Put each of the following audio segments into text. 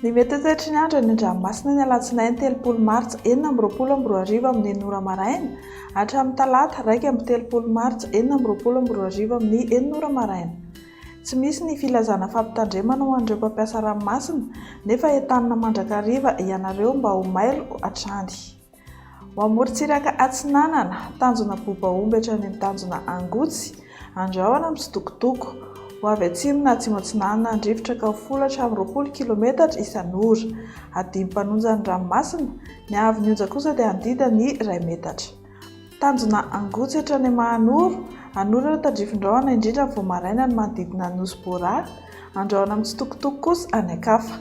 Ny mety ho toetry ny andro any an-dranomasina ny alatsinainy 30 martsa 2026 amin'ny enina ora maraina hatramin'ny talata 31 martsa 2026 amin'ny enina ora maraina. Tsy misy ny filazana fampitandremana ho an'ireo mpampiasa ranomasina nefa entanina mandrakariva ianareo mba ho mailo hatrany. Ho amorontsiraka atsinanana, tanjona Bobaomby hatrany amin'ny tanjona Angotsy, Andrahona mitsitokotoko. Ho avy atsimo na atsimo atsinanana ny rivotra ka ho folo hatramin'ny 20 kilometatra isan'ora. Hadino mpanonja ny ranomasina, ny haavon'ny onja kosa dia hanodidina ny iray metatra. Tanjona Angotsy hatrany Mahanoro, Anorana tandrifin-drahona indrindra vao maraina ny manodidina ny Nosy Bora, Andrahona mitsitokotoko kosa any an-kafa.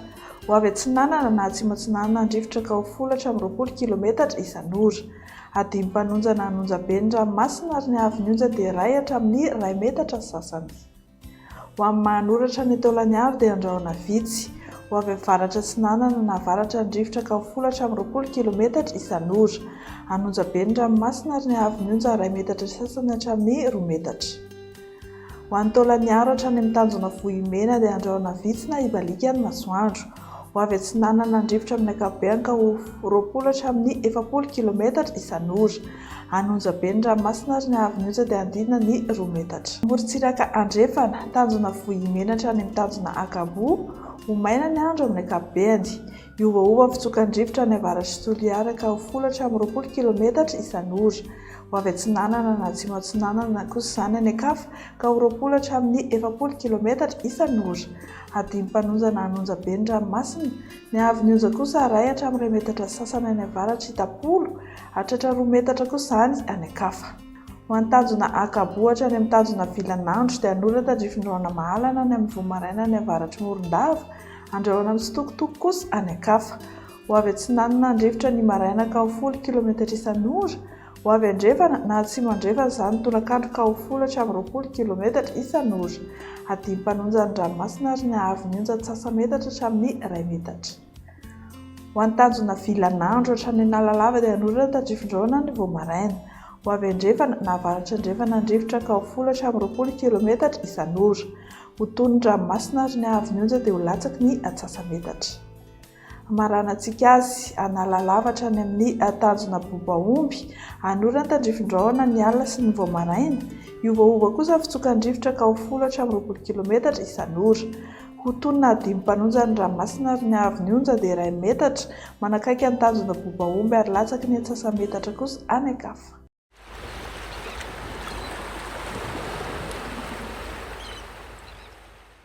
Ho avy atsinanana na atsimo atsinanana ny rivotra ka ho folo hatramin'ny 20 kilometatra isan'ora. Hadino mpanonja na hanonja be ny ranomasina ary ny haavon'ny onja dia iray hatramin'ny iray metatra sy sasany. Ho amin'ny mahanoratra any Taolagnaro dia andrahona vitsy. Ho avy avaratra atsinanana na avaratra ny rivotra ka ho folo hatramin'ny 20 kilometatra isan'ora. Hanonja be ny ranomasina ary ny haavon'ny onja iray metatra sy sasany hatramin'ny roa metatra. Ho an'i Taolagnaro hatrany amin'ny tanjona Vohimena dia andrahona vitsy na hibaliaka ny masoandro. Ho avy atsinanana ny rivotra amin'ny ankapobeny ka ho 20 hatramin'ny 40 kilometatra isan'ora. Hanonja be ny ranomasina ary ny haavon'ny onja dia hanodidina ny roa metatra. Morontsiraka andrefana, tanjona Vohimena hatrany amin'ny tanjona Ankaboa, ho maina ny andro amin'ny ankapobeny. Hiovaova ny fitsokan'ny rivotra any avaratr'i Toliara ka ho folo hatramin'ny 20 kilometatra isan'ora. Ho avy atsinanana na atsimo atsinanana kosa izany any an-kafa ka ho 20 hatramin'ny 40 kilometatra isan'ora. Hadino mpanonja na hanonja be ny ranomasina, ny haavon'ny onja kosa iray hatramin'ny iray metatra sy sasany any avaratr'i Itapolo, hahatratra roa metatra kosa izany any an-kafa. Ho an'ny tanjona Ankaboa hatrany amin'ny tanjona Vilanandro dia hanorina tandrifin-drahona mahalana any amin'ny vao maraina any avaratr'i Morondava, andrahona mitsitokotoko kosa any an-kafa. Ho avy atsinanana handrivotra ny maraina ka ho folo kilometatra isan'ora, ho avy andrefana na atsimo andrefana izany ny tolakandro ka ho folo hatramin'ny 20 kilometatra isan'ora. Hadino mpanonja ny ranomasina ary ny haavon'ny onja antsasa-metatra hatramin'ny iray metatra. Ho an'ny tanjona Vilanandro hatrany Analalava dia hanorina tandrifin-drahona ny vao maraina. Ho avy andrefana na avaratra andrefana ny rivotra ka ho folo hatramin'ny 20 kilometatra isan'ora. Ho tony ny ranomasina ary ny haavon'ny onja dia ho latsaky ny antsasa-metatra. Hamaranantsika azy, Analalava hatrany amin'ny tanjona Bobaomby, hanorina tandrifin-drahona ny alina sy ny vao maraina. Hiovaova kosa ny fitsokan-drivotra ka ho folo hatramin'ny 20 kilometatra isan'ora. Ho tony na dimy mpanonja ny ranomasina ary ny haavon'ny onja dia iray metatra, manakaiky ny tanjona Bobaomby ary latsaky ny antsasa-metatra kosa any an-kafa.